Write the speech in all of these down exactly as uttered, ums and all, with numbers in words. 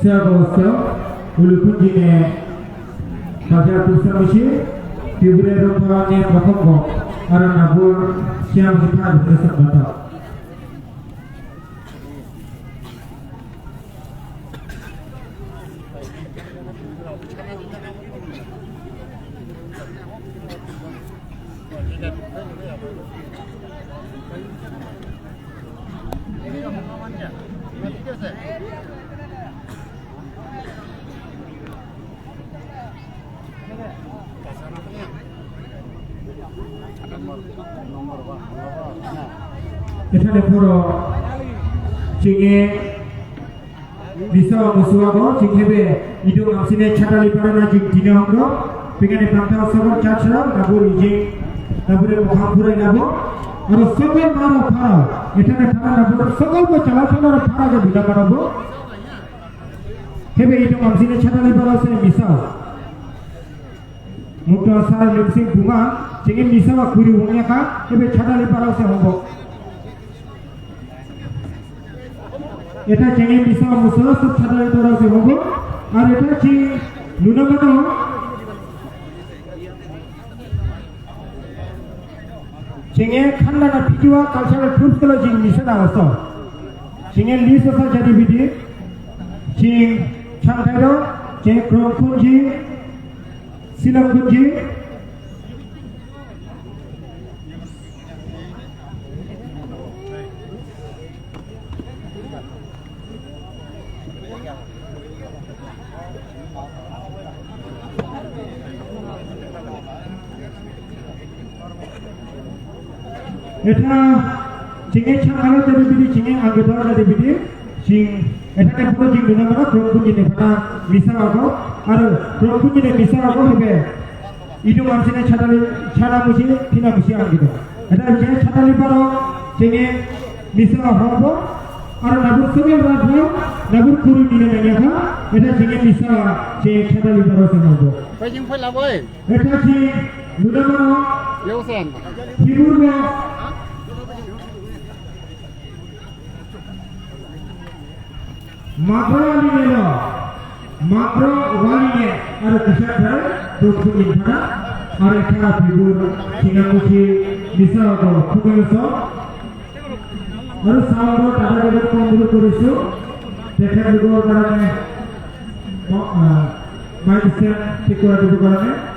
Siapa bosok, ulu kunjine, bajar pusat misi, tibre rompane pakombo, ara nabur, siang kita bisa bata. Ethane poro chinge bisa musuago chingkebe idu amsine chatali parana jing tine hongdo pingane pangtao sabar chachra nabur ijing nabure mokhang purai nabo aro sokol maro parao ethane para nabur sokol bo chala chala para ga bila parabo. Hebe idu amsine chatali parao se misao. Mukta sar limsing buma, chingi misao kuri wongya ka, hebe chatali parao se hobo. Eta chingi misao musa sub chatali parao se hobo. Ar eta chi luna mano. Chinge khanda na pikiwa cultural groups kala jing misa na oso. Chinge list osa jadi bidi. Ching changthairo, ching krom kunji, silam kunji. Etha chinge changalo jadi bidi chinge agedor jadi bidi ching etha kan pura jing duna mana krom kunji ne phana misa ago aro krom kunji ne misa ago hebe. Idu amsine chatali, chana musi, thina musi ang gitu. Eta amsine chatali paro, chinge misa hobo, aro nabur sebe radro, nabur kuru nina nanya ka, eta chinge misa, chinge chatali paro se hobo. Pajing pala boy. Eta chi, muda mano, Yosen. Hibur mo. Makro waline lo, makro waline, aro kisah dai, dukun inthana, aro kha pibur, singa musi, bisa ko, kukuyo so, aro sound ro tada dada konguru kurisu, dekha dugor karane, mo-, ah, mic stand thik kora dugor karane.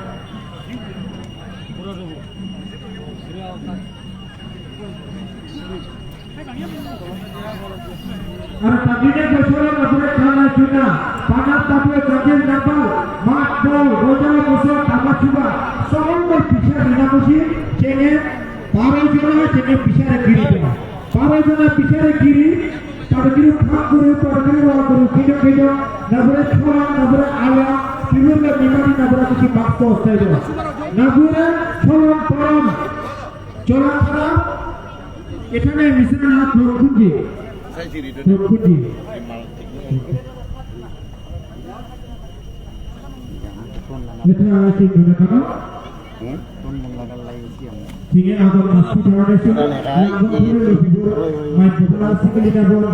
Aro tabine bosoro nabure khana juna, pana tabio jagir nabal, mat bol, roja musa, tama chuba, sohor bol pichar rina musi, chene, baro jona chene pichar giri ba. Baro jona pichar giri, Tabakiri phak guru, tabakiri wa guru, kijo kijo, nabure thola, nabure ala, tibur le mimani nabure kusi bakto saido. Nabure thola thola, chola thola, ethane misra na thokhuji. Thokhuji. Ethane asi guna kama. Hmm? Sini abang masuk ke mana sih? Yang abang dulu lebih dulu. Main bola sikit kita bola.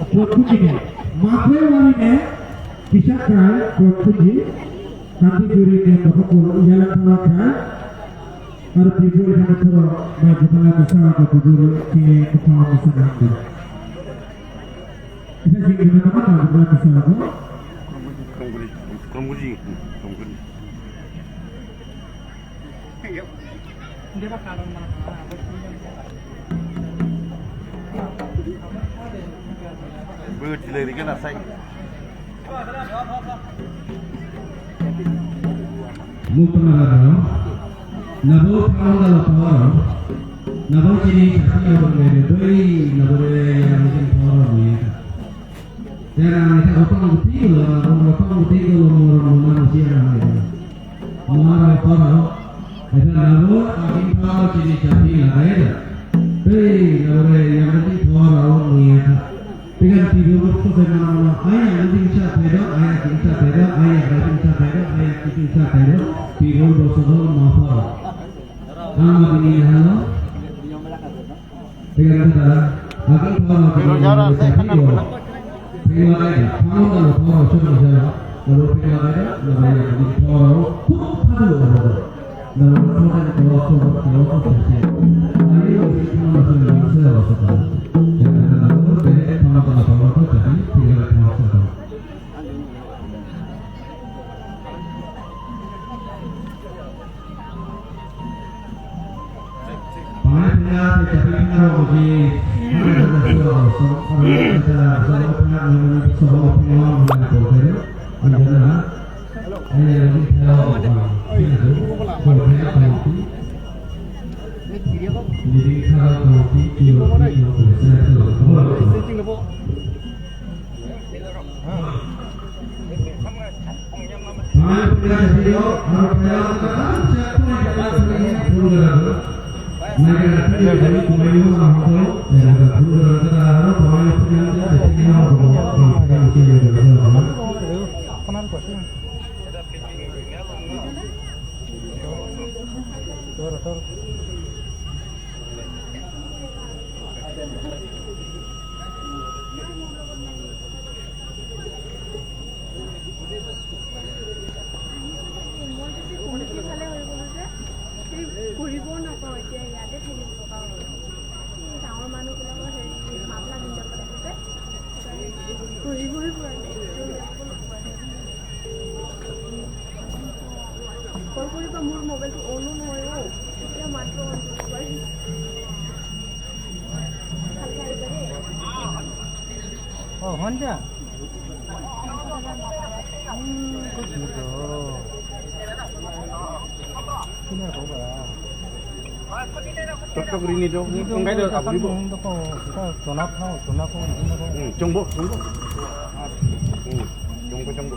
Buat kucing ya. Maaf ya, wali ne. Kisah kai, buat kucing. Nanti juri ne, bapak kalau jalan sama kai. Harus tidur di mana, kalau main bola bisa, atau tidur di kepala bisa nanti. Kita sih guna kama, kalau bola bisa, apa? Kurang kucing, kurang kucing. Muktamara, nabo thaon dalo power, nabo chini chati abang mere doi nabo re yang chini power muya. Jana ita opang guti lo, opang guti lo moro mama musia. Mara paro, ita nabo akin paro chini chati lagai da. Hei, nabo re yang guti paro muya. Pigan tigo ko se mana mana, ai yang guti sa pedo, ai yang guti sa pedo, ai yang guti sa pedo, ai yang guti sa pedo. Tigo doso do ma paro. Ama dini halo. মই যদি কমিটি ফালে হৈ গ'লো যে, সেই কৰিবও নাপাওঁ, এতিয়া ইয়াতে থাকিব লগা হ'ল। এই ডাঙৰ মানুহবিলাকৰ হেৰি মাফলা পিন্ধি যাব লাগে যে, সেইকাৰণে কৰিবই পৰা নাই। কল কৰিবা, মোৰ মোবাইলটো অনো নহয় অ', এতিয়া মাত্ৰ অন কৰিব পাৰিম। ভালকে আহিবা দেই। অ', হয় নেকি? Tok tok rini dong. Ini dong, tok tok tok tok. Kita tonap ho, tonap ho, tonap ho. Hmm, jongbo, jongbo. Hmm, jongbo, jongbo.